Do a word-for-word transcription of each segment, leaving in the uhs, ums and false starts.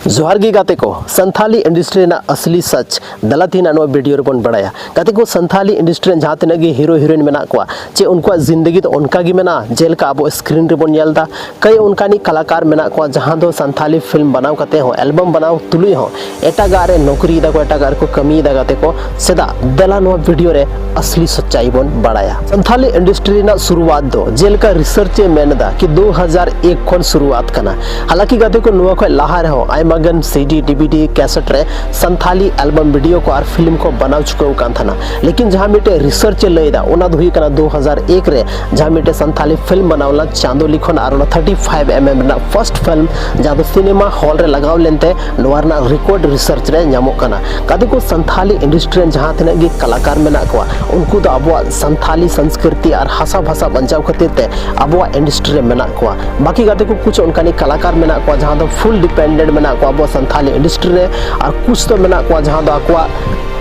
ᱡᱚᱦᱟᱨ ᱜᱮ ᱜᱟᱛᱮ ᱠᱚ, ᱥᱟᱱᱛᱷᱟᱞᱤ ᱤᱱᱰᱟᱥᱴᱨᱤ ᱨᱮᱱᱟᱜ ᱟᱥᱞᱤ ᱥᱟᱪ ᱫᱮᱞᱟ ᱛᱮᱦᱮᱧ ᱱᱚᱣᱟ ᱵᱷᱤᱰᱤᱭᱳ ᱨᱮᱵᱚᱱ ᱵᱟᱲᱟᱭᱟ᱾ ᱜᱟᱛᱮ ᱠᱚ, ᱥᱟᱱᱛᱷᱟᱞᱤ ᱤᱱᱰᱟᱥᱴᱨᱤ ᱨᱮᱱ ᱡᱟᱦᱟᱸ ᱛᱤᱱᱟᱹᱜ ᱜᱮ ᱦᱤᱨᱳ ᱦᱤᱨᱳᱭᱤᱱ ᱢᱮᱱᱟᱜ ᱠᱚᱣᱟ, ᱪᱮᱫ ᱩᱱᱠᱩᱣᱟᱜ ᱡᱤᱱᱫᱮᱜᱤ ᱫᱚ ᱚᱱᱠᱟ ᱜᱮ ᱢᱮᱱᱟᱜᱼᱟ ᱡᱮᱞᱮᱠᱟ ᱟᱵᱚ ᱥᱠᱨᱤᱱ ᱨᱮᱵᱚᱱ ᱧᱮᱞ ᱮᱫᱟ? ᱠᱟᱹᱭ ᱚᱱᱠᱟᱱᱤᱡ ᱠᱟᱞᱟᱠᱟᱨ ᱢᱮᱱᱟᱜ ᱠᱚᱣᱟ ᱡᱟᱦᱟᱸ ᱫᱚ ᱥᱟᱱᱛᱷᱟᱞᱤ ᱯᱷᱤᱞᱢ ᱵᱮᱱᱟᱣ ᱠᱟᱛᱮ ᱦᱚᱸ, ᱮᱞᱵᱟᱢ ᱵᱮᱱᱟᱣ ᱛᱩᱞᱩᱡ ᱦᱚᱸ ᱮᱴᱟᱜᱟᱜ ᱨᱮ ᱱᱚᱠᱨᱤᱭᱮᱫᱟ ᱠᱚ, ᱮᱴᱟᱜᱟᱜ ᱨᱮᱠᱚ ᱠᱟᱹᱢᱤᱭᱮᱫᱟ ᱜᱟᱛᱮ ᱠᱚ᱾ ᱪᱮᱫᱟᱜ? ᱫᱮᱞᱟ ᱱᱚᱣᱟ ᱵᱷᱤᱰᱤᱭᱳ ᱨᱮ ᱟᱥᱞᱤ ᱥᱚᱪᱪᱟᱭ ᱵᱚᱱ ᱵᱟᱲᱟᱭᱟ᱾ ᱥᱟᱱᱛᱷᱟᱞᱤ ᱤᱱᱰᱟᱥᱴᱨᱤ ᱨᱮᱱᱟᱜ ᱥᱩᱨᱩᱣᱟᱛ ᱫᱚ ᱡᱮᱞᱮᱠᱟ ᱨᱤᱥᱟᱨᱪ ᱮ ᱢᱮᱱ ᱮᱫᱟ ᱠᱤ ᱫᱩ ᱦᱟᱡᱟᱨ ᱮᱠ ᱠᱷᱚᱱ ᱥᱩᱨᱩᱣᱟᱛ ᱠᱟᱱᱟ᱾ ᱦᱟᱞᱟᱸᱠᱤ ᱜᱟᱛᱮ ᱠᱚ, ᱱᱚᱣᱟ ᱠᱷᱚᱱ ᱞᱟᱦᱟ ᱨᱮᱦᱚᱸ ᱟᱭᱢᱟ ᱜᱟᱱ ᱥᱤᱰᱤ, ᱰᱤᱵᱷᱤᱰᱤ, ᱠᱮᱥᱮᱴ ᱨᱮ ᱥᱟᱱᱛᱷᱟᱞᱤ ᱮᱞᱵᱟᱢ ᱵᱷᱤᱰᱤᱭᱳ ᱠᱚ ᱟᱨ ᱯᱷᱤᱞᱢ ᱠᱚ ᱵᱮᱱᱟᱣ ᱪᱩᱠᱟᱹᱣ ᱟᱠᱟᱱ ᱛᱟᱦᱮᱱᱟ᱾ ᱞᱮᱠᱤᱱ ᱡᱟᱦᱟᱸ ᱢᱤᱫᱴᱮᱡ ᱨᱤᱥᱟᱨᱪ ᱮ ᱞᱟᱹᱭ ᱮᱫᱟ, ᱚᱱᱟ ᱫᱚ ᱦᱩᱭᱩᱜ ᱠᱟᱱᱟ ᱫᱩ ᱦᱟᱡᱟᱨ ᱮᱠ ᱨᱮ ᱡᱟᱦᱟᱸ ᱢᱤᱫᱴᱮᱡ ᱥᱟᱱᱛᱷᱟᱞᱤ ᱯᱷᱤᱞᱢ ᱵᱮᱱᱟᱣ ᱞᱮᱱᱟ ᱪᱟᱸᱫᱳ ᱞᱤᱠᱷᱚᱱ, ᱟᱨ ᱚᱱᱟ ᱛᱷᱟᱨᱴᱤ ᱯᱷᱟᱭᱤᱵᱷ ᱮᱢ ᱮᱢ ᱨᱮᱱᱟᱜ ᱯᱷᱟᱨᱥᱴ ᱯᱷᱤᱞᱢ ᱡᱟᱦᱟᱸ ᱫᱚ ᱥᱤᱱᱮᱢᱟ ᱦᱚᱞ ᱨᱮ ᱞᱟᱜᱟᱣ ᱞᱮᱱᱛᱮ ᱱᱚᱣᱟ ᱨᱮᱱᱟᱜ ᱨᱮᱠᱚᱨᱰ ᱨᱤᱥᱟᱨᱪ ᱨᱮ ᱧᱟᱢᱚᱜ ᱠᱟᱱᱟ᱾ ᱜᱟᱛᱮ ᱠᱚ, ᱥᱟᱱᱛᱷᱟᱞᱤ ᱤᱱᱰᱟᱥᱴᱨᱤ ᱨᱮᱱ ᱡᱟᱦᱟᱸ ᱛᱤᱱᱟᱹᱜ ᱜᱮ ᱠᱟᱞᱟᱠᱟᱨ ᱢᱮᱱᱟᱜ ᱠᱚᱣᱟ, ᱩᱱᱠᱩ ᱫᱚ ᱟᱵᱚᱣᱟᱜ ᱥᱟᱱᱛᱷᱟᱞᱤ ᱥᱚᱝᱥᱠᱨᱤᱛᱤ ᱟᱨ ᱦᱟᱥᱟ ᱵᱷᱟᱥᱟ ᱵᱟᱧᱪᱟᱣ ᱠᱷᱟᱹᱛᱤᱨ ᱛᱮ ᱟᱵᱚᱣᱟᱜ ᱤᱱᱰᱟᱥᱴᱨᱤ ᱨᱮ ᱢᱮᱱᱟᱜ ᱠᱚᱣᱟ᱾ ᱵᱟᱹᱠᱤ ᱜᱟᱛᱮ ᱠᱚ, ᱠᱩᱪ ᱚᱱᱠᱟᱱᱤᱡ ᱠᱟᱞᱟᱠᱟᱨ ᱢᱮᱱᱟᱜ ᱠᱚᱣᱟ ᱡᱟᱦᱟᱸ ᱫᱚ ᱯᱷᱩᱞ ᱰᱤᱯᱮᱱᱰᱮᱱᱴ ᱢᱮᱱᱟᱜ ᱠᱚᱣᱟ ᱟᱵᱚᱣᱟᱜ ᱥᱟᱱᱛᱷᱟᱞᱤ ᱤᱱᱰᱟᱥᱴᱨᱤ ᱨᱮ, ᱟᱨ ᱠᱩᱪ ᱫᱚ ᱢᱮᱱᱟᱜ ᱠᱚᱣᱟ ᱡᱟᱦᱟᱸ ᱫᱚ ᱟᱠᱚᱣᱟᱜ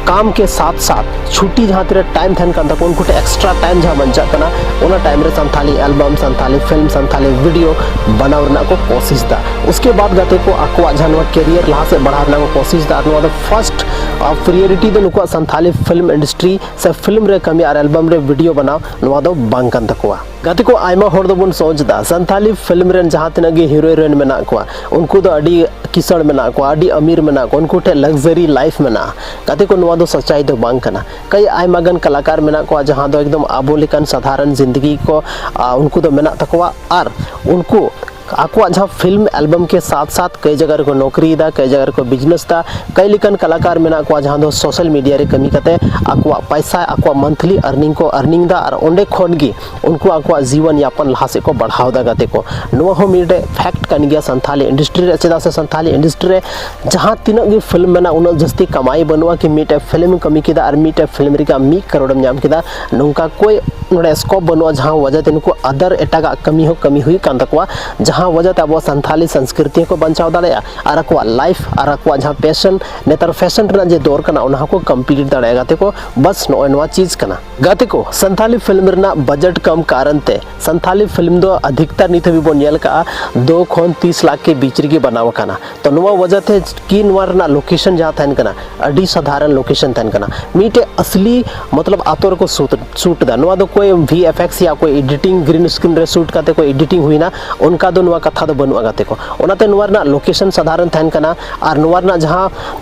ᱠᱟᱢ ᱠᱮ ᱥᱟᱛᱷ ᱥᱟᱛᱷ ᱪᱷᱩᱴᱤ ᱡᱟᱦᱟᱸ ᱛᱤᱱᱟᱹᱜ ᱴᱟᱭᱤᱢ ᱛᱟᱦᱮᱱ ᱠᱟᱱ ᱛᱟᱠᱚᱣᱟ, ᱩᱱᱠᱩ ᱴᱷᱮᱱ ᱮᱠᱥᱴᱨᱟ ᱴᱟᱭᱤᱢ ᱡᱟᱦᱟᱸ ᱵᱟᱧᱪᱟᱜ ᱠᱟᱱᱟ, ᱚᱱᱟ ᱴᱟᱭᱤᱢ ᱨᱮ Santhali album, Santhali film, Santhali video ᱵᱮᱱᱟᱣ ᱨᱮᱱᱟᱜ ᱠᱚ ᱠᱳᱥᱤᱥ ᱮᱫᱟ᱾ ᱩᱥᱠᱮ ᱵᱟᱫ ᱜᱟᱛᱮ ᱠᱚ, ᱟᱠᱚᱣᱟᱜ ᱡᱟᱦᱟᱸ ᱱᱚᱣᱟ ᱠᱮᱨᱤᱭᱟᱨ ᱞᱟᱦᱟ ᱥᱮᱫ ᱵᱟᱲᱦᱟᱣ ᱨᱮᱱᱟᱜ ᱠᱚ ᱠᱳᱥᱤᱥ ᱮᱫᱟ᱾ ᱟᱨ ᱱᱚᱣᱟ ᱫᱚ ᱯᱷᱟᱨᱥᱴ ᱯᱨᱤᱭᱳᱨᱤᱴᱤ ᱫᱚ ᱱᱩᱠᱩᱣᱟᱜ ᱥᱟᱱᱛᱷᱟᱞᱤ ᱯᱷᱤᱞᱢ ᱤᱱᱰᱟᱥᱴᱨᱤ ᱥᱮ ᱯᱷᱤᱞᱢ ᱨᱮ ᱠᱟᱹᱢᱤ ᱟᱨ ᱮᱞᱵᱟᱢ ᱨᱮ ᱵᱷᱤᱰᱤᱭᱳ ᱵᱮᱱᱟᱣ, ᱱᱚᱣᱟ ᱫᱚ ᱵᱟᱝ ᱠᱟᱱ ᱛᱟᱠᱚᱣᱟ᱾ ᱜᱟᱛᱮ ᱠᱚ, ᱟᱭᱢᱟ ᱦᱚᱲ ᱫᱚᱵᱚᱱ ᱥᱚᱪ ᱮᱫᱟ ᱥᱟᱱᱛᱷᱟᱞᱤ ᱯᱷᱤᱞᱢ ᱨᱮᱱ ᱡᱟᱦᱟᱸ ᱛᱤᱱᱟᱹᱜ ᱜᱮ ᱦᱤᱨᱳ ᱦᱤᱨᱳᱭᱤᱱ ᱢᱮᱱᱟᱜ ᱠᱚᱣᱟ, ᱩᱱᱠᱩ ᱫᱚ ᱟᱹᱰᱤ ᱠᱤᱥᱟᱹᱬ ᱢᱮᱱᱟᱜ ᱠᱚᱣᱟ, ᱟᱹᱰᱤ ᱟᱢᱤᱨ ᱢᱮᱱᱟᱜ ᱠᱚᱣᱟ, ᱩᱱᱠᱩ ᱴᱷᱮᱱ ᱞᱟᱠᱡᱟᱨᱤ ᱞᱟᱭᱤᱯᱷ ᱢᱮᱱᱟᱜᱼᱟ᱾ ᱜᱟᱛᱮ ᱠᱚ, ᱱᱚᱣᱟ ᱫᱚ ᱥᱟᱪᱟᱭ ᱫᱚ ᱵᱟᱝ ᱠᱟᱱᱟ᱾ ᱠᱟᱹᱭ ᱟᱭᱢᱟ ᱜᱟᱱ ᱠᱟᱞᱟᱠᱟᱨ ᱢᱮᱱᱟᱜ ᱠᱚᱣᱟ ᱡᱟᱦᱟᱸ ᱫᱚ ᱮᱠᱫᱚᱢ ᱟᱵᱚ ᱞᱮᱠᱟᱱ ᱥᱟᱫᱷᱟᱨᱚᱱ ᱡᱤᱱᱫᱮᱜᱤ ᱠᱚ, ᱟ, ᱩᱱᱠᱩ ᱫᱚ ᱢᱮᱱᱟᱜ ᱛᱟᱠᱚᱣᱟ᱾ ᱟᱨ ᱩᱱᱠᱩ ᱟᱠᱚᱣᱟᱜ ᱡᱟᱦᱟᱸ ᱯᱷᱤᱞᱢ ᱮᱞᱵᱟᱢ ᱠᱮ ᱥᱟᱛᱷ ᱥᱟᱛᱷ ᱠᱟᱹᱭ ᱡᱟᱭᱜᱟ ᱨᱮᱠᱚ ᱱᱚᱠᱨᱤᱭᱮᱫᱟ, ᱠᱟᱹᱭ ᱡᱟᱭᱜᱟ ᱨᱮᱠᱚ ᱵᱤᱡᱽᱱᱮᱥ ᱮᱫᱟ᱾ ᱠᱟᱹᱭ ᱞᱮᱠᱟᱱ ᱠᱟᱞᱟᱠᱟᱨ ᱢᱮᱱᱟᱜ ᱠᱚᱣᱟ ᱡᱟᱦᱟᱸ ᱫᱚ ᱥᱳᱥᱟᱞ ᱢᱤᱰᱤᱭᱟ ᱨᱮ ᱠᱟᱹᱢᱤ ᱠᱟᱛᱮ ᱟᱠᱚᱣᱟᱜ ᱯᱟᱭᱥᱟ, ᱟᱠᱚᱣᱟᱜ ᱢᱟᱱᱛᱷᱞᱤ ᱟᱨᱱᱤᱝ ᱠᱚ ᱟᱨᱱᱤᱝ ᱮᱫᱟ, ᱟᱨ ᱚᱸᱰᱮ ᱠᱷᱚᱱ ᱜᱮ ᱩᱱᱠᱩ ᱟᱠᱚᱣᱟᱜ ᱡᱤᱵᱚᱱ ᱭᱟᱯᱚᱱ ᱞᱟᱦᱟ ᱥᱮᱫ ᱠᱚ ᱵᱟᱲᱦᱟᱣ ᱮᱫᱟ ᱜᱟᱛᱮ ᱠᱚ᱾ ᱱᱚᱣᱟ ᱦᱚᱸ ᱢᱤᱫᱴᱮᱡ ᱯᱷᱮᱠᱴ ᱠᱟᱱ ᱜᱮᱭᱟ ᱥᱟᱱᱛᱷᱟᱞᱤ ᱤᱱᱰᱟᱥᱴᱨᱤ ᱨᱮ᱾ ᱪᱮᱫᱟᱜ ᱥᱮ ᱥᱟᱱᱛᱷᱟᱞᱤ ᱤᱱᱰᱟᱥᱴᱨᱤ ᱨᱮ ᱡᱟᱦᱟᱸ ᱛᱤᱱᱟᱹᱜ ᱜᱮ ᱯᱷᱤᱞᱢ ᱢᱮᱱᱟᱜᱼᱟ, ᱩᱱᱟᱹᱜ ᱡᱟᱹᱥᱛᱤ ᱠᱟᱢᱟᱭ ᱵᱟᱹᱱᱩᱜᱼᱟ ᱠᱤ ᱢᱤᱫᱴᱮᱡ ᱯᱷᱤᱞᱢ ᱠᱟᱹᱢᱤ ᱠᱮᱫᱟ ᱟᱨ ᱢᱤᱫᱴᱮᱡ ᱯᱷᱤᱞᱢ ᱨᱮᱜᱮ ᱟᱢ ᱢᱤᱫ ᱠᱟᱨᱳᱲ ᱮᱢ ᱧᱟᱢ ᱠᱮᱫᱟ, ᱱᱚᱝᱠᱟ ᱠᱚᱭ ᱱᱚᱰᱮ ᱥᱠᱳᱯ ᱵᱟᱹᱱᱩᱜᱼᱟ, ᱡᱟᱦᱟᱸ ᱚᱡᱮ ᱛᱮ ᱱᱩᱠᱩ ᱟᱫᱟᱨ ᱮᱴᱟᱜᱟᱜ ᱠᱟᱹᱢᱤ ᱦᱚᱸ ᱠᱟᱹᱢᱤ ᱦᱩᱭᱩᱜ ᱠᱟᱱ ᱛᱟᱠᱚᱣᱟ, ᱡᱟᱦᱟᱸ ᱚᱡᱮ ᱛᱮ ᱟᱵᱚᱣᱟᱜ ᱥᱟᱱᱛᱷᱟᱞᱤ ᱥᱚᱝᱥᱠᱨᱤᱛᱤ ᱦᱚᱸᱠᱚ ᱵᱟᱧᱪᱟᱣ ᱫᱟᱲᱮᱭᱟᱜᱼᱟ ᱟᱨ ᱟᱠᱚᱣᱟᱜ ᱞᱟᱭᱤᱯᱷ ᱟᱨ ᱟᱠᱚᱣᱟᱜ ᱡᱟᱦᱟᱸ ᱯᱮᱥᱚᱱ, ᱱᱮᱛᱟᱨ ᱯᱷᱮᱥᱚᱱ ᱨᱮᱱᱟᱜ ᱡᱮ ᱫᱚᱨ ᱠᱟᱱᱟ, ᱚᱱᱟ ᱦᱚᱸᱠᱚ ᱠᱚᱢᱯᱞᱤᱴ ᱫᱟᱲᱮᱭᱟᱜᱼᱟ ᱜᱟᱛᱮ ᱠᱚ᱾ ᱵᱟᱥ ᱱᱚᱜᱼᱚᱭ ᱱᱚᱣᱟ ᱪᱤᱡᱽ ᱠᱟᱱᱟ ᱜᱟᱛᱮ ᱠᱚ᱾ ᱥᱟᱱᱛᱷᱟᱞᱤ ᱯᱷᱤᱞᱢ ᱨᱮᱱᱟᱜ ᱵᱟᱡᱮᱴ ᱠᱚᱢ ᱠᱟᱨᱚᱱ ᱛᱮ ᱥᱟᱱᱛᱷᱟᱞᱤ ᱯᱷᱤᱞᱢ ᱫᱚ ᱟᱫᱷᱤᱠᱛᱟᱨ ᱱᱤᱛ ᱦᱟᱹᱵᱤᱡ ᱵᱚᱱ ᱧᱮᱞ ᱠᱟᱜᱼᱟ, ᱫᱩ ᱠᱷᱚᱱ ᱛᱤᱥ ᱞᱟᱠᱷ ᱠᱮ ᱵᱤᱪ ᱨᱮᱜᱮ ᱵᱮᱱᱟᱣ ᱟᱠᱟᱱᱟ᱾ ᱛᱚ ᱱᱚᱣᱟ ᱚᱡᱮ ᱛᱮ ᱠᱤ ᱱᱚᱣᱟ ᱨᱮᱱᱟᱜ ᱞᱳᱠᱮᱥᱚᱱ ᱡᱟᱦᱟᱸ ᱛᱟᱦᱮᱱ ᱠᱟᱱᱟ, ᱟᱹᱰᱤ ᱥᱟᱫᱷᱟᱨᱚᱱ ᱞᱳᱠᱮᱥᱚᱱ ᱛᱟᱦᱮᱱ ᱠᱟᱱᱟ, ᱢᱤᱫᱴᱮᱡ ᱟᱥᱞᱤ ᱢᱚᱛᱞᱚᱵ ᱟᱛᱳ ᱨᱮᱠᱚ ᱥᱩᱴ ᱥᱩᱴ ᱮᱫᱟ᱾ ᱱᱚᱣᱟ ᱫᱚ ᱠᱚᱭ ᱵᱷᱤ ᱮᱯᱷ ᱮᱠᱥ ᱭᱟ ᱠᱚᱭ ᱮᱰᱤᱴᱤᱝ, ᱜᱨᱤᱱ ᱥᱠᱨᱤᱱ ᱨᱮ ᱥᱩᱴ ᱠᱟᱛᱮ ᱠᱚᱭ ᱮᱰᱤᱴᱤᱝ ᱦᱩᱭᱱᱟ, ᱚᱱᱠᱟ ᱫᱚ ᱱᱚᱣᱟ ᱠᱟᱛᱷᱟ ᱫᱚ ᱵᱟᱹᱱᱩᱜᱼᱟ ᱜᱟᱛᱮ ᱠᱚ᱾ ᱚᱱᱟᱛᱮ ᱱᱚᱣᱟ ᱨᱮᱱᱟᱜ ᱞᱳᱠᱮᱥᱚᱱ ᱥᱟᱫᱷᱟᱨᱚᱱ ᱛᱟᱦᱮᱱ ᱠᱟᱱᱟ ᱟᱨ ᱱᱚᱣᱟ ᱨᱮᱱᱟᱜ ᱡᱟᱦᱟᱸ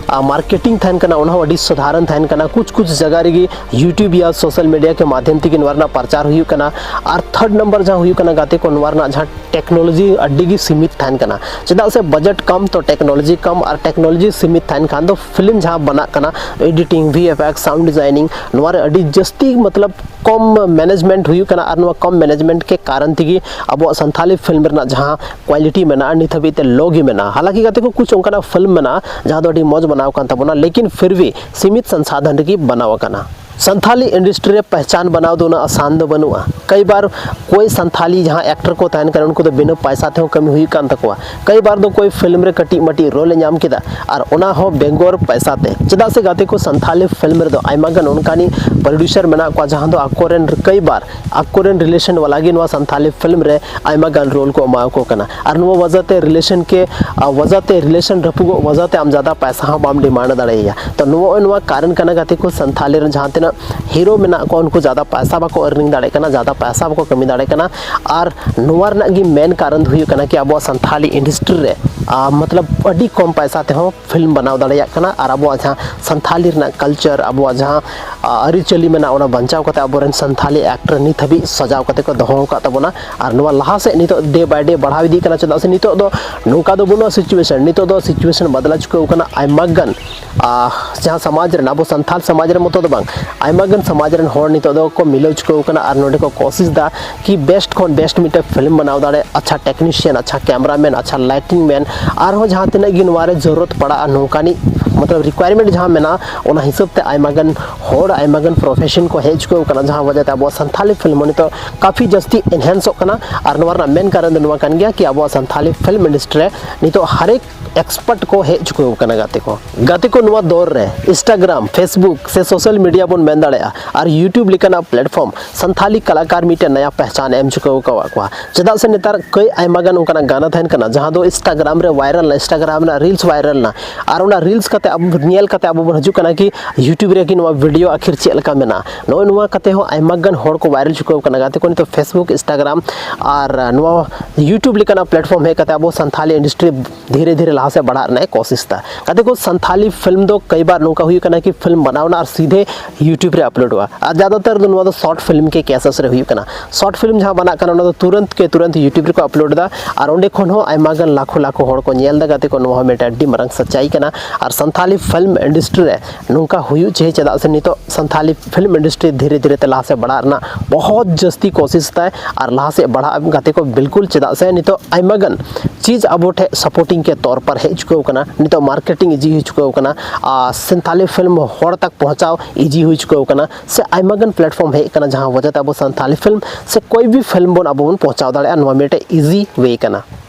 ᱢᱟᱨᱠᱮᱴᱤᱝ ᱛᱟᱦᱮᱱ ᱠᱟᱱᱟ, ᱚᱱᱟ ᱦᱚᱸ ᱟᱹᱰᱤ ᱥᱟᱫᱷᱟᱨᱚᱱ ᱛᱟᱦᱮᱱ ᱠᱟᱱᱟ᱾ ᱠᱩᱪ ᱠᱩᱪ ᱡᱟᱭᱜᱟ ᱨᱮᱜᱮ ᱭᱩᱴᱤᱭᱩᱵᱽ ᱭᱟ ᱥᱳᱥᱟᱞ ᱢᱤᱰᱤᱭᱟ ᱠᱮ ᱢᱟᱫᱷᱭᱚᱢ ᱛᱮᱜᱮ ᱱᱚᱣᱟ ᱨᱮᱱᱟᱜ ᱯᱨᱚᱪᱟᱨ ᱦᱩᱭᱩᱜ ᱠᱟᱱᱟ᱾ ᱟᱨ ᱛᱷᱟᱨᱰ ᱱᱟᱢᱵᱟᱨ ᱡᱟᱦᱟᱸ ᱦᱩᱭᱩᱜ ᱠᱟᱱᱟ ᱜᱟᱛᱮ ᱠᱚ, ᱱᱚᱣᱟ ᱨᱮᱱᱟᱜ ᱡᱟᱦᱟᱸ ᱴᱮᱠᱱᱳᱞᱚᱡᱤ ᱟᱹᱰᱤ ᱜᱮ ᱥᱤᱢᱤᱛ ᱛᱟᱦᱮᱱ ᱠᱟᱱᱟ᱾ ᱪᱮᱫᱟᱜ ᱥᱮ ᱵᱟᱡᱮᱴ ᱠᱚᱢ ᱛᱚ ᱴᱮᱠᱱᱳᱞᱚᱡᱤ ᱠᱚᱢ, ᱟᱨ ᱴᱮᱠᱱᱳᱞᱚᱡᱤ ᱥᱤᱢᱤᱛ ᱛᱟᱦᱮᱱ ᱠᱷᱟᱱ ᱫᱚ ᱯᱷᱤᱞᱢ ᱡᱟᱦᱟᱸ ᱵᱮᱱᱟᱜ ᱠᱟᱱᱟ, ᱮᱰᱤᱴᱤᱝ, ᱵᱷᱤ ᱮᱯᱷ ᱮᱠᱥ, ᱥᱟᱣᱩᱱᱰ ᱰᱤᱡᱟᱭᱱᱤᱝ, ᱱᱚᱣᱟ ᱨᱮ ᱟᱹᱰᱤ ᱡᱟᱹᱥᱛᱤ ᱢᱚᱛᱞᱚᱵ ᱠᱚᱢ ᱢᱮᱱᱮᱡᱽᱢᱮᱱᱴ ᱦᱩᱭᱩᱜ ᱠᱟᱱᱟ᱾ ᱟᱨ ᱱᱚᱣᱟ ᱠᱚᱢ ᱢᱮᱱᱮᱡᱽᱢᱮᱱᱴ ᱠᱮ ᱠᱟᱨᱚᱱ ᱛᱮᱜᱮ ᱟᱵᱚᱣᱟᱜ ᱥᱟᱱᱛᱷᱟᱞᱤ ᱯᱷᱤᱞᱢ ᱨᱮᱱᱟᱜ ᱡᱟᱦᱟᱸ ᱠᱣᱟᱞᱤᱴᱤ ᱢᱮᱱᱟᱜᱼᱟ, ᱱᱤᱛ ᱦᱟᱹᱵᱤᱡ ᱛᱮ ᱞᱳ ᱜᱮ ᱢᱮᱱᱟᱜᱼᱟ᱾ ᱦᱟᱞᱟᱸᱠᱤ ᱜᱟᱛᱮ ᱠᱚ, ᱠᱩᱪ ᱚᱱᱠᱟᱱᱟᱜ ᱯᱷᱤᱞᱢ ᱢᱮᱱᱟᱜᱼᱟ ᱡᱟᱦᱟᱸ ᱫᱚ ᱟᱹᱰᱤ ᱢᱚᱡᱽ ᱵᱮᱱᱟᱣ ᱠᱟᱱ ᱛᱟᱵᱚᱱᱟ, ᱞᱮᱠᱤᱱ ᱯᱷᱤᱨ ᱵᱷᱤ ᱥᱤᱢᱤᱛ ᱥᱚᱝᱥᱟᱫᱷᱚᱱ ᱨᱮᱜᱮ ᱵᱮᱱᱟᱣ ᱟᱠᱟᱱᱟ᱾ ᱥᱟᱱᱛᱷᱟᱞᱤ ᱤᱱᱰᱟᱥᱴᱨᱤ ᱨᱮ ᱯᱮᱦᱪᱟᱱ ᱵᱮᱱᱟᱣ ᱫᱚ ᱩᱱᱟᱹᱜ ᱟᱥᱟᱱ ᱫᱚ ᱵᱟᱹᱱᱩᱜᱼᱟ᱾ ᱠᱟᱹᱭ ᱵᱟᱨ ᱠᱚᱭ ᱥᱟᱱᱛᱷᱟᱞᱤ ᱡᱟᱦᱟᱸ ᱮᱠᱴᱟᱨ ᱠᱚ ᱛᱟᱦᱮᱱ ᱠᱟᱱᱟ, ᱩᱱᱠᱩ ᱫᱚ ᱵᱤᱱᱟᱹ ᱯᱟᱭᱥᱟ ᱛᱮᱦᱚᱸ ᱠᱟᱹᱢᱤ ᱦᱩᱭᱩᱜ ᱠᱟᱱ ᱛᱟᱠᱚᱣᱟ᱾ ᱠᱟᱹᱭ ᱵᱟᱨ ᱫᱚ ᱠᱚᱭ ᱯᱷᱤᱞᱢ ᱨᱮ ᱠᱟᱹᱴᱤᱡ ᱢᱟᱹᱴᱤᱡ ᱨᱳᱞ ᱮ ᱧᱟᱢ ᱠᱮᱫᱟ, ᱟᱨ ᱚᱱᱟ ᱦᱚᱸ ᱵᱮᱜᱚᱨ ᱯᱟᱭᱥᱟ ᱛᱮ᱾ ᱪᱮᱫᱟᱜ ᱥᱮ ᱜᱟᱛᱮ ᱠᱚ, ᱥᱟᱱᱛᱷᱟᱞᱤ ᱯᱷᱤᱞᱢ ᱨᱮᱫᱚ ᱟᱭᱢᱟ ᱜᱟᱱ ᱚᱱᱠᱟᱱᱤᱡ ᱯᱨᱚᱰᱭᱩᱥᱟᱨ ᱢᱮᱱᱟᱜ ᱠᱚᱣᱟ, ᱡᱟᱦᱟᱸ ᱫᱚ ᱟᱠᱚᱨᱮᱱ ᱠᱟᱹᱭ ᱵᱟᱨ ᱟᱠᱚᱨᱮᱱ ᱨᱤᱞᱮᱥᱚᱱ ᱣᱟᱞᱟ ᱜᱮ ᱱᱚᱣᱟ ᱥᱟᱱᱛᱷᱟᱞᱤ ᱯᱷᱤᱞᱢ ᱨᱮ ᱟᱭᱢᱟ ᱜᱟᱱ ᱨᱳᱞ ᱠᱚ ᱮᱢᱟ ᱠᱚ ᱠᱟᱱᱟ᱾ ᱟᱨ ᱱᱚᱣᱟ ᱣᱟᱡᱟ ᱛᱮ ᱨᱤᱞᱮᱥᱚᱱ ᱠᱮ, ᱟ, ᱣᱟᱡᱟ ᱛᱮ ᱨᱤᱞᱮᱥᱚᱱ ᱨᱟᱹᱯᱩᱫᱚᱜ ᱣᱟᱡᱟ ᱛᱮ ᱟᱢ ᱡᱟᱫᱟ ᱯᱟᱭᱥᱟ ᱦᱚᱸ ᱵᱟᱢ ᱰᱤᱢᱟᱱᱰ ᱫᱟᱲᱮᱭᱟᱭᱟ᱾ ᱛᱚ ᱱᱚᱜᱼᱚᱭ ᱱᱚᱣᱟ ᱠᱟᱨᱚᱱ ᱠᱟᱱᱟ ᱜᱟᱛᱮ ᱠᱚ, ᱥᱟᱱᱛᱷᱟᱞᱤ ᱨᱮᱱ ᱡᱟᱦᱟᱸ ᱛᱤᱱᱟᱹᱜ ᱦᱤᱨᱳ ᱢᱮᱱᱟᱜ ᱠᱚᱣᱟ, ᱩᱱᱠᱩ ᱡᱟᱫᱟ ᱯᱟᱭᱥᱟ ᱵᱟᱠᱚ ᱟᱨᱱᱤᱝ ᱫᱟᱲᱮᱭᱟᱜ ᱠᱟᱱᱟ, ᱡᱟᱫᱟ ᱯᱟᱭᱥᱟ ᱵᱟᱠᱚ ᱠᱟᱹᱢᱤ ᱫᱟᱲᱮᱭᱟᱜ ᱠᱟᱱᱟ᱾ ᱟᱨ ᱱᱚᱣᱟ ᱨᱮᱱᱟᱜ ᱜᱮ ᱢᱮᱱ ᱠᱟᱨᱚᱱ ᱫᱚ ᱦᱩᱭᱩᱜ ᱠᱟᱱᱟ ᱠᱤ ᱟᱵᱚᱣᱟᱜ ᱥᱟᱱᱛᱷᱟᱞᱤ ᱤᱱᱰᱟᱥᱴᱨᱤ ᱨᱮ, ᱟ, ᱢᱚᱛᱞᱚᱵ ᱟᱹᱰᱤ ᱠᱚᱢ ᱯᱟᱭᱥᱟ ᱛᱮᱦᱚᱸ ᱯᱷᱤᱞᱢ ᱵᱮᱱᱟᱣ ᱫᱟᱲᱮᱭᱟᱜ ᱠᱟᱱᱟ᱾ ᱟᱨ ᱟᱵᱚᱣᱟᱜ ᱡᱟᱦᱟᱸ ᱥᱟᱱᱛᱷᱟᱞᱤ ᱨᱮᱱᱟᱜ ᱠᱟᱞᱪᱟᱨ, ᱟᱵᱚᱣᱟᱜ ᱡᱟᱦᱟᱸ, ᱟ, ᱟᱹᱨᱤᱪᱟᱹᱞᱤ ᱢᱮᱱᱟᱜᱼᱟ, ᱚᱱᱟ ᱵᱟᱧᱪᱟᱣ ᱠᱟᱛᱮ ᱟᱵᱚᱨᱮᱱ ᱥᱟᱱᱛᱷᱟᱞᱤ ᱮᱠᱴᱟᱨ ᱱᱤᱛ ᱦᱟᱹᱵᱤᱡ ᱥᱟᱡᱟᱣ ᱠᱟᱛᱮ ᱠᱚ ᱫᱚᱦᱚ ᱟᱠᱟᱫ ᱛᱟᱵᱚᱱᱟ᱾ ᱟᱨ ᱱᱚᱣᱟ ᱞᱟᱦᱟ ᱥᱮᱫ ᱱᱤᱛᱚᱜ ᱰᱮ ᱵᱟᱭ ᱰᱮ ᱵᱟᱲᱦᱟᱣ ᱤᱫᱤᱜ ᱠᱟᱱᱟ᱾ ᱪᱮᱫᱟᱜ ᱥᱮ ᱱᱤᱛᱚᱜ ᱫᱚ ᱱᱚᱝᱠᱟ ᱫᱚ ᱵᱟᱹᱱᱩᱜᱼᱟ ᱥᱤᱪᱩᱭᱮᱥᱚᱱ, ᱱᱤᱛᱚᱜ ᱫᱚ ᱥᱤᱪᱩᱭᱮᱥᱚᱱ ᱵᱟᱫᱞᱟ ᱪᱩᱠᱟᱹᱣ ᱠᱟᱱᱟ᱾ ᱟᱭᱢᱟ ᱜᱟᱱ, ᱟ, ᱡᱟᱦᱟᱸ ᱥᱚᱢᱟᱡᱽ ᱨᱮᱱ, ᱟᱵᱚ ᱥᱟᱱᱛᱷᱟᱞ ᱥᱚᱢᱟᱡᱽ ᱨᱮ ᱢᱚᱛᱚ ᱫᱚ ᱵᱟᱝ, ᱟᱭᱢᱟ ᱜᱟᱱ ᱥᱚᱢᱟᱡᱽ ᱨᱮᱱ ᱦᱚᱲ ᱱᱤᱛᱚᱜ ᱫᱚ ᱠᱚ ᱢᱤᱞᱟᱹᱣ ᱪᱩᱠᱟᱹᱣ ᱠᱟᱱᱟ᱾ ᱟᱨ ᱱᱚᱰᱮ ᱠᱚ ᱠᱳᱥᱤᱥ ᱫᱟ ᱠᱤ ᱵᱮᱥᱴ ᱠᱷᱚᱱ ᱵᱮᱥᱴ ᱢᱤᱫᱴᱮᱱ ᱯᱷᱤᱞᱢ ᱵᱮᱱᱟᱣ ᱫᱟᱲᱮ, ᱟᱪᱪᱷᱟ ᱴᱮᱠᱱᱤᱥᱤᱭᱟᱱ, ᱟᱪᱪᱷᱟ ᱠᱮᱢᱨᱟᱢᱮᱱ, ᱟᱪᱪᱷᱟ ᱞᱟᱭᱴᱤᱝ ᱢᱮᱱ, ᱟᱨᱦᱚᱸ ᱡᱟᱦᱟᱸ ᱛᱤᱱᱟᱹᱜ ᱜᱮ ᱱᱚᱣᱟ ᱨᱮ ᱡᱟᱹᱨᱩᱲᱟᱛ ᱯᱟᱲᱟᱜᱼᱟ, ᱱᱚᱝᱠᱟᱱᱤᱡ ᱢᱚᱛᱞᱚᱵ requirement ᱡᱟᱦᱟᱸ ᱢᱮᱱᱟᱜᱼᱟ, ᱚᱱᱟ ᱦᱤᱥᱟᱹᱵ ᱛᱮ ᱟᱭᱢᱟ ᱜᱟᱱ ᱦᱚᱲ, ᱟᱭᱢᱟ ᱜᱟᱱ profession ᱠᱚ ᱦᱮᱡ ᱪᱩᱠᱟᱹᱣ ᱠᱟᱱᱟ, ᱡᱟᱦᱟᱸ ᱣᱟᱡᱟᱛᱮ ᱟᱵᱚᱣᱟᱜ ᱥᱟᱱᱛᱷᱟᱞᱤ film ᱦᱚᱸ ᱱᱤᱛᱚᱜ ᱠᱟᱯᱷᱤ ᱡᱟᱹᱥᱛᱤ enhance ᱚᱜ ᱠᱟᱱᱟ᱾ ᱟᱨ ᱱᱚᱣᱟ ᱨᱮᱱᱟᱜ ᱢᱮᱱ ᱠᱟᱨᱚᱱ ᱫᱚ ᱱᱚᱣᱟ ᱠᱟᱱ ᱜᱮᱭᱟ ᱠᱤ ᱟᱵᱚᱣᱟᱜ ᱥᱟᱱᱛᱷᱟᱞᱤ film industry ᱨᱮ ᱱᱤᱛᱚᱜ ᱦᱟᱨᱮᱠ expert ᱠᱚ ᱦᱮᱡ ᱪᱩᱠᱟᱹᱣ ᱠᱟᱱᱟ᱾ ᱜᱟᱛᱮ ᱠᱚ, ᱜᱟᱛᱮ ᱠᱚ, ᱱᱚᱣᱟ ᱫᱚᱨ ᱨᱮ Instagram, Facebook ᱥᱮ social media ᱵᱚᱱ ᱢᱮᱱ ᱫᱟᱲᱮᱭᱟᱜᱼᱟ, ᱟᱨ YouTube ᱞᱮᱠᱟᱱᱟᱜ platform ᱥᱟᱱᱛᱷᱟᱞᱤ ᱠᱟᱞᱟᱠᱟᱨ ᱢᱤᱫᱴᱮᱱ ᱱᱟᱭᱟ ᱯᱮᱦᱪᱟᱱ ᱮ ᱮᱢ ᱪᱩᱠᱟᱹᱣ ᱟᱠᱟᱫ ᱠᱚᱣᱟ᱾ ᱪᱮᱫᱟᱜ ᱥᱮ ᱱᱮᱛᱟᱨ ᱠᱟᱹᱭ ᱟᱭᱢᱟ ᱜᱟᱱ ᱚᱱᱠᱟᱱᱟᱜ ᱜᱟᱱᱟ ᱛᱟᱦᱮᱱ ᱠᱟᱱᱟ, ᱡᱟᱦᱟᱸ ᱫᱚ Instagram ᱨᱮ viral ᱞᱮᱱᱟ, Instagram ᱨᱮᱱᱟᱜ reels viral ᱞᱮᱱᱟ, ᱟᱨ ᱚᱱᱟ reels ᱠᱟᱛᱮ ᱟᱵᱚ ᱧᱮᱞ ᱠᱟᱛᱮ ᱟᱵᱚ ᱵᱚᱱ ᱦᱤᱡᱩᱜ ᱠᱟᱱᱟ ᱠᱤ YouTube ᱨᱮ ᱠᱤ ᱱᱚᱣᱟ video ᱟᱹᱠᱷᱤᱨ ᱪᱮᱫ ᱞᱮᱠᱟ ᱢᱮᱱᱟᱜᱼᱟ᱾ ᱱᱚᱜᱼᱚᱭ ᱱᱚᱣᱟ ᱠᱟᱛᱮ ᱦᱚᱸ ᱟᱭᱢᱟ ᱜᱟᱱ ᱦᱚᱲ ᱠᱚ viral ᱪᱩᱠᱟᱹᱣ ᱠᱟᱱᱟ᱾ ᱜᱟᱛᱮ ᱠᱚ, ᱱᱤᱛᱚᱜ Facebook, Instagram ᱟᱨ ᱱᱚᱣᱟ YouTube ᱞᱮᱠᱟᱱᱟᱜ platform ᱦᱮᱡ ᱠᱟᱛᱮ ᱟᱵᱚ ᱥᱟᱱᱛᱷᱟᱞᱤ industry ᱫᱷᱤᱨᱮ ᱫᱷᱤᱨᱮ ᱞᱟᱦᱟ ᱥᱮᱫ ᱵᱟᱲᱦᱟᱜ ᱨᱮᱱᱟᱜ ᱮ ᱠᱳᱥᱤᱥ ᱮᱫᱟ᱾ ᱜᱟᱛᱮ ᱠᱚ, ᱥᱟᱱᱛᱷᱟᱞᱤ film ᱫᱚ ᱠᱟᱹᱭ ᱵᱟᱨ ᱱᱚᱝᱠᱟ ᱦᱩᱭᱩᱜ ᱠᱟᱱᱟ ᱠᱤ film ᱵᱮᱱᱟᱣ ᱮᱱᱟ ᱟᱨ ᱥᱤᱫᱷᱮ YouTube ᱨᱮ uploadᱚᱜᱼᱟ, ᱟᱨ ᱡᱟᱫᱟᱛᱟᱨ ᱫᱚ ᱱᱚᱣᱟ ᱫᱚ short film ᱠᱮ cases ᱨᱮ ᱦᱩᱭᱩᱜ ᱠᱟᱱᱟ᱾ Short film ᱡᱟᱦᱟᱸ ᱵᱮᱱᱟᱜ ᱠᱟᱱᱟ, ᱚᱱᱟ ᱫᱚ ᱛᱩᱨᱟᱹᱱᱛ ᱠᱮ ᱛᱩᱨᱟᱹᱱᱛ YouTube ᱨᱮᱠᱚ upload ᱮᱫᱟ, ᱟᱨ ᱚᱸᱰᱮ ᱠᱷᱚᱱ ᱦᱚᱸ ᱟᱭᱢᱟ ᱜᱟᱱ ᱞᱟᱠᱷᱚ ᱞᱟᱠᱷᱚ ᱦᱚᱲ ᱠᱚ ᱧᱮᱞ ᱮᱫᱟ᱾ ᱜᱟᱛᱮ ᱠᱚ, ᱱᱚᱣᱟ ᱦᱚᱸ ᱢᱤᱫᱴᱮᱱ ᱟᱹᱰᱤ ᱢᱟᱨᱟᱝ ᱥᱟᱪᱟᱭ ᱠᱟᱱᱟ᱾ ᱟᱨ ᱥᱟᱱᱛᱷᱟᱞᱤ film industry ᱨᱮ ᱱᱚᱝᱠᱟ ᱦᱩᱭᱩᱜ ᱪᱟᱹᱦᱤ, ᱪᱮᱫᱟᱜ ᱥᱮ ᱱᱤᱛᱚᱜ ᱥᱟᱱᱛᱷᱟᱞᱤ film industry ᱫᱷᱤᱨᱮ ᱫᱷᱤᱨᱮ ᱛᱮ ᱞᱟᱦᱟ ᱥᱮᱫ ᱵᱟᱲᱦᱟᱜ ᱨᱮᱱᱟᱜ ᱵᱚᱦᱚᱛ ᱡᱟᱹᱥᱛᱤ ᱠᱳᱥᱤᱥ ᱛᱟᱭ, ᱟᱨ ᱞᱟᱦᱟ ᱥᱮᱫ ᱵᱟᱲᱦᱟᱜ ᱜᱟᱛᱮ ᱠᱚ ᱵᱤᱞᱠᱩᱞ, ᱪᱮᱫᱟᱜ ᱥᱮ ᱱᱤᱛᱚᱜ ᱟᱭᱢᱟ ᱜᱟᱱ ᱪᱤᱡᱽ ᱟᱵᱚ ᱴᱷᱮᱱ supporting ᱠᱮ ᱛᱚᱨ ᱯᱟᱨ ᱦᱮᱡ ᱪᱩᱠᱟᱹᱣ ᱠᱟᱱᱟ, ᱱᱤᱛᱚᱜ marketing easy ᱦᱩᱭ ᱪᱩᱠᱟᱹᱣ ᱠᱟᱱᱟ, ᱟᱨ ᱥᱟᱱᱛᱷᱟᱞᱤ film ᱦᱚᱲ ᱛᱟᱠ ᱯᱚᱦᱪᱟᱣ easy ᱦᱩᱭ ᱪᱩᱠᱟᱹᱣ ᱠᱟᱱᱟ, ᱥᱮ ᱟᱭᱢᱟ ᱜᱟᱱ platform ᱦᱮᱡ ᱠᱟᱱᱟ, ᱡᱟᱦᱟᱸ ᱣᱟᱡᱟᱛᱮ ᱟᱵᱚ ᱥᱟᱱᱛᱷᱟᱞᱤ film ᱥᱮ ᱠᱚᱭ ᱵᱷᱤ film ᱵᱚᱱ ᱟᱵᱚ ᱵᱚᱱ ᱯᱚᱦᱪᱟᱣ ᱫᱟᱲᱮᱭᱟᱜᱼᱟ᱾ ᱱᱚᱣᱟ ᱢᱤᱫᱴᱮᱡ easy way ᱠᱟᱱᱟ᱾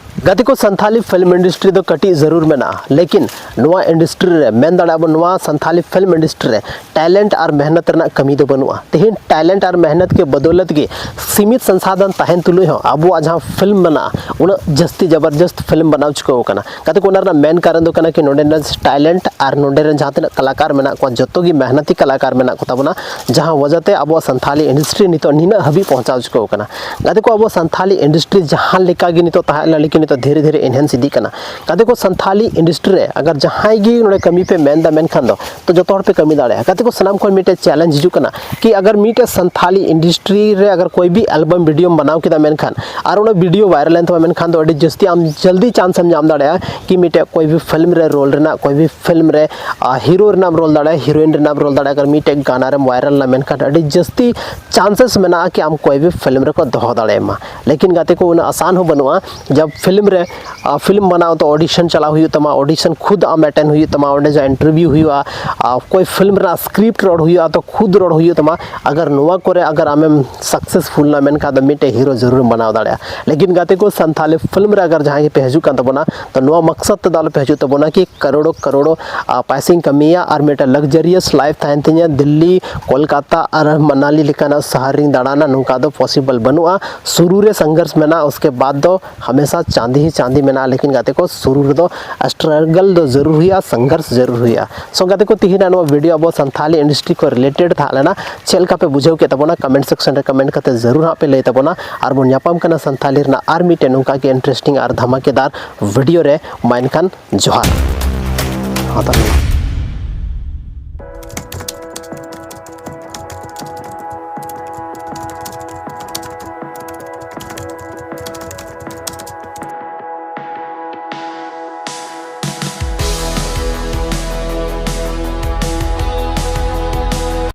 ᱜᱟᱛᱮ ᱠᱚ, ᱥᱟᱱᱛᱷᱟᱞᱤ film industry ᱫᱚ ᱠᱟᱹᱴᱤᱡ ᱡᱟᱹᱨᱩᱲ ᱢᱮᱱᱟᱜᱼᱟ, ᱞᱮᱠᱤᱱ ᱱᱚᱣᱟ industry ᱨᱮ ᱢᱮᱱ ᱫᱟᱲᱮᱭᱟᱜᱼᱟ ᱵᱚᱱ, ᱱᱚᱣᱟ ᱥᱟᱱᱛᱷᱟᱞᱤ film industry ᱨᱮ talent ᱟᱨ ᱢᱮᱦᱱᱚᱛ ᱨᱮᱱᱟᱜ ᱠᱟᱹᱢᱤ ᱫᱚ ᱵᱟᱹᱱᱩᱜᱼᱟ᱾ ᱛᱮᱦᱮᱧ talent ᱟᱨ ᱢᱮᱦᱱᱚᱛ ᱠᱮ ᱵᱚᱫᱚᱞᱚᱛ ᱜᱮ ᱥᱤᱢᱤᱛ ᱥᱚᱝᱥᱟᱫᱷᱚᱱ ᱛᱟᱦᱮᱱ ᱛᱩᱞᱩᱡ ᱦᱚᱸ ᱟᱵᱚᱣᱟᱜ ᱡᱟᱦᱟᱸ film ᱢᱮᱱᱟᱜᱼᱟ, ᱩᱱᱟᱹᱜ ᱡᱟᱹᱥᱛᱤ ᱡᱟᱵᱟᱨᱡᱚᱥᱛ film ᱵᱮᱱᱟᱣ ᱪᱩᱠᱟᱹᱣ ᱠᱟᱱᱟ᱾ ᱜᱟᱛᱮ ᱠᱚ, ᱚᱱᱟ ᱨᱮᱱᱟᱜ ᱢᱮᱱ ᱠᱟᱨᱚᱱ ᱫᱚ ᱠᱟᱱᱟ ᱠᱤ ᱱᱚᱰᱮ ᱨᱮᱱ talent ᱟᱨ ᱱᱚᱰᱮ ᱨᱮᱱ ᱡᱟᱦᱟᱸ ᱛᱤᱱᱟᱹᱜ ᱠᱟᱞᱟᱠᱟᱨ ᱢᱮᱱᱟᱜ ᱠᱚᱣᱟ, ᱡᱚᱛᱚ ᱜᱮ ᱢᱮᱦᱱᱚᱛᱤ ᱠᱟᱞᱟᱠᱟᱨ ᱢᱮᱱᱟᱜ ᱠᱚ ᱛᱟᱵᱚᱱᱟ, ᱡᱟᱦᱟᱸ ᱣᱟᱡᱟᱛᱮ ᱟᱵᱚᱣᱟᱜ ᱥᱟᱱᱛᱷᱟᱞᱤ industry ᱱᱤᱛᱚᱜ ᱱᱤᱱᱟᱹᱜ ᱦᱟᱹᱵᱤᱡ ᱯᱚᱦᱪᱟᱣ ᱪᱩᱠᱟᱹᱣ ᱠᱟᱱᱟ᱾ ᱜᱟᱛᱮ ᱠᱚ, ᱟᱵᱚ ᱥᱟᱱᱛᱷᱟᱞᱤ industry ᱡᱟᱦᱟᱸ ᱞᱮᱠᱟ ᱜᱮ ᱱᱤᱛᱚᱜ ᱛᱟᱦᱮᱸ ᱞᱮᱱᱟ, ᱞᱮᱠᱤᱱ ᱱᱤᱛᱚᱜ ᱫᱷᱤᱨᱮ ᱫᱷᱤᱨᱮ enhance ᱤᱫᱤᱜ ᱠᱟᱱᱟ᱾ ᱜᱟᱛᱮ ᱠᱚ, ᱥᱟᱱᱛᱷᱟᱞᱤ industry ᱨᱮ ᱟᱜᱟᱨ ᱡᱟᱦᱟᱸᱭ ᱜᱮ ᱱᱚᱰᱮ ᱠᱟᱹᱢᱤ ᱯᱮ ᱢᱮᱱᱫᱟ, ᱢᱮᱱᱠᱷᱟᱱ ᱫᱚ ᱛᱚ ᱡᱚᱛᱚ ᱦᱚᱲ ᱯᱮ ᱠᱟᱹᱢᱤ ᱫᱟᱲᱮᱭᱟᱜᱼᱟ᱾ ᱜᱟᱛᱮ ᱠᱚ, ᱥᱟᱱᱟᱢ ᱠᱷᱚᱱ ᱢᱤᱫᱴᱮᱡ challenge ᱦᱤᱡᱩᱜ ᱠᱟᱱᱟ ᱠᱤ ᱟᱜᱟᱨ ᱢᱤᱫᱴᱮᱡ ᱥᱟᱱᱛᱷᱟᱞᱤ industry ᱨᱮ ᱟᱜᱟᱨ ᱠᱚᱭ ᱵᱷᱤ album videoᱢ ᱵᱮᱱᱟᱣ ᱠᱮᱫᱟ, ᱢᱮᱱᱠᱷᱟᱱ ᱟᱨ ᱚᱱᱟ video viral ᱮᱱ ᱛᱟᱢᱟ, ᱢᱮᱱᱠᱷᱟᱱ ᱫᱚ ᱟᱹᱰᱤ ᱡᱟᱹᱥᱛᱤ ᱟᱢ ᱡᱚᱞᱫᱤ chance ᱮᱢ ᱧᱟᱢ ᱫᱟᱲᱮᱭᱟᱜᱼᱟ ᱠᱤ ᱢᱤᱫᱴᱮᱡ ᱠᱚᱭ ᱵᱷᱤ film ᱨᱮ role ᱨᱮᱱᱟᱜ, ᱠᱚᱭ ᱵᱷᱤ film ᱨᱮ ᱦᱤᱨᱳ ᱨᱮᱱᱟᱜ ᱮᱢ role ᱫᱟᱲᱮᱭᱟᱜᱼᱟ, heroine ᱨᱮᱱᱟᱜ ᱮᱢ role ᱫᱟᱲᱮᱭᱟᱜᱼᱟ᱾ ᱟᱜᱟᱨ ᱢᱤᱫᱴᱮᱡ ᱜᱟᱱᱟ ᱨᱮᱢ viral ᱮᱱᱟ, ᱢᱮᱱᱠᱷᱟᱱ ᱟᱹᱰᱤ ᱡᱟᱹᱥᱛᱤ chances ᱢᱮᱱᱟᱜᱼᱟ ᱠᱤ ᱟᱢ ᱠᱚᱭ ᱵᱷᱤ film ᱨᱮᱠᱚ ᱫᱚᱦᱚ ᱫᱟᱲᱮᱭᱟᱢᱟ᱾ ᱞᱮᱠᱤᱱ ᱜᱟᱛᱮ ᱠᱚ, ᱩᱱᱟᱹᱜ ᱟᱥᱟᱱ ᱦᱚᱸ ᱵᱟᱹᱱᱩᱜᱼᱟ᱾ ᱡᱟᱵ film ᱯᱷᱤᱞᱢ ᱨᱮ ᱯᱷᱤᱞᱢ ᱵᱮᱱᱟᱣ ᱫᱚ ᱚᱰᱤᱥᱚᱱ ᱪᱟᱞᱟᱣ ᱦᱩᱭᱩᱜ ᱛᱟᱢᱟ, ᱚᱰᱤᱥᱚᱱ ᱠᱷᱩᱫ ᱟᱢ ᱮᱴᱮᱱᱰ ᱦᱩᱭᱩᱜ ᱛᱟᱢᱟ, ᱚᱸᱰᱮ ᱡᱟᱦᱟᱸ ᱤᱱᱴᱟᱨᱵᱷᱤᱭᱩ ᱦᱩᱭᱩᱜᱼᱟ, ᱚᱠᱚᱭ ᱯᱷᱤᱞᱢ ᱨᱮᱱᱟᱜ ᱥᱠᱨᱤᱯᱴ ᱨᱚᱲ ᱦᱩᱭᱩᱜᱼᱟ ᱛᱚ ᱠᱷᱩᱫ ᱨᱚᱲ ᱦᱩᱭᱩᱜ ᱛᱟᱢᱟ᱾ ᱟᱜᱟᱨ ᱱᱚᱣᱟ ᱠᱚᱨᱮ ᱟᱜᱟᱨ ᱟᱢᱮᱢ ᱥᱟᱠᱥᱮᱥᱯᱷᱩᱞ ᱱᱟ ᱢᱮᱱᱠᱷᱟᱱ ᱫᱚ ᱢᱤᱫᱴᱮᱡ ᱦᱤᱨᱳ ᱡᱟᱹᱨᱩᱲ ᱮᱢ ᱵᱮᱱᱟᱣ ᱫᱟᱲᱮᱭᱟᱜᱼᱟ᱾ ᱞᱮᱠᱤᱱ ᱜᱟᱛᱮ ᱠᱚ, ᱥᱟᱱᱛᱷᱟᱞᱤ ᱯᱷᱤᱞᱢ ᱨᱮ ᱟᱜᱟᱨ ᱡᱟᱦᱟᱸᱭ ᱜᱮᱯᱮ ᱦᱤᱡᱩᱜ ᱠᱟᱱ ᱛᱟᱵᱚᱱᱟ, ᱛᱚ ᱱᱚᱣᱟ ᱢᱟᱠᱥᱟᱫ ᱛᱮᱫᱚ ᱟᱞᱚᱯᱮ ᱦᱤᱡᱩᱜ ᱛᱟᱵᱚᱱᱟ ᱠᱤ ᱠᱟᱨᱳᱲᱚ ᱠᱟᱨᱳᱲᱚ ᱯᱟᱭᱥᱟᱧ ᱠᱟᱹᱢᱤᱭᱟ ᱟᱨ ᱢᱤᱫᱴᱮᱱ ᱞᱟᱠᱡᱟᱨᱤᱭᱟᱥ ᱞᱟᱭᱤᱯᱷ ᱛᱟᱦᱮᱱ ᱛᱤᱧᱟᱹ, ᱫᱤᱞᱞᱤ, ᱠᱳᱞᱠᱟᱛᱟ ᱟᱨ ᱢᱟᱱᱟᱞᱤ ᱞᱮᱠᱟᱱᱟᱜ ᱥᱟᱦᱟᱨ ᱨᱤᱧ ᱫᱟᱬᱟᱱᱟ, ᱱᱚᱝᱠᱟ ᱫᱚ ᱯᱚᱥᱤᱵᱚᱞ ᱵᱟᱹᱱᱩᱜᱼᱟ᱾ ᱥᱩᱨᱩ ᱨᱮ ᱥᱚᱝᱜᱷᱚᱨᱥ ᱢᱮᱱᱟᱜᱼᱟ, ᱩᱥᱠᱮ ᱵᱟᱫ ᱫᱚ ᱦᱟᱢᱮᱥᱟ ᱪᱟᱸᱫᱤ ᱦᱤ ᱪᱟᱸᱫᱤ ᱢᱮᱱᱟᱜᱼᱟ᱾ ᱞᱮᱠᱤᱱ ᱜᱟᱛᱮ ᱠᱚ, ᱥᱩᱨᱩ ᱨᱮᱫᱚ ᱥᱴᱨᱟᱜᱚᱞ ᱫᱚ ᱡᱟᱹᱨᱩᱲ ᱦᱩᱭᱩᱜᱼᱟ, ᱥᱚᱝᱜᱷᱚᱨᱥ ᱡᱟᱹᱨᱩᱲ ᱦᱩᱭᱩᱜᱼᱟ᱾ ᱥᱚ ᱜᱟᱛᱮ ᱠᱚ, ᱛᱤᱦᱤᱧᱟᱜ ᱱᱚᱣᱟ ᱵᱷᱤᱰᱤᱭᱳ ᱟᱵᱚ ᱥᱟᱱᱛᱷᱟᱞᱤ ᱤᱱᱰᱟᱥᱴᱨᱤ ᱠᱚ ᱨᱤᱞᱮᱴᱮᱰ ᱛᱟᱦᱮᱸ ᱞᱮᱱᱟ᱾ ᱪᱮᱫ ᱞᱮᱠᱟ ᱯᱮ ᱵᱩᱡᱷᱟᱹᱣ ᱠᱮᱫ ᱛᱟᱵᱚᱱᱟ? ᱠᱚᱢᱮᱱᱴ ᱥᱮᱠᱥᱚᱱ ᱨᱮ ᱠᱚᱢᱮᱱᱴ ᱠᱟᱛᱮ ᱡᱟᱹᱨᱩᱲ ᱦᱟᱸᱜ ᱯᱮ ᱞᱟᱹᱭ ᱛᱟᱵᱚᱱᱟ᱾ ᱟᱨ ᱵᱚᱱ ᱧᱟᱯᱟᱢ ᱠᱟᱱᱟ ᱥᱟᱱᱛᱷᱟᱞᱤ ᱨᱮᱱᱟᱜ ᱟᱨ ᱢᱤᱫᱴᱮᱱ ᱱᱚᱝᱠᱟ ᱜᱮ ᱤᱱᱴᱟᱨᱮᱥᱴᱤᱝ ᱟᱨ ᱫᱷᱟᱢᱟᱠᱮᱫᱟᱨ ᱵᱷᱤᱰᱤᱭᱳ ᱨᱮ᱾ ᱢᱟ ᱮᱱᱠᱷᱟᱱ ᱡᱚᱦᱟᱨ᱾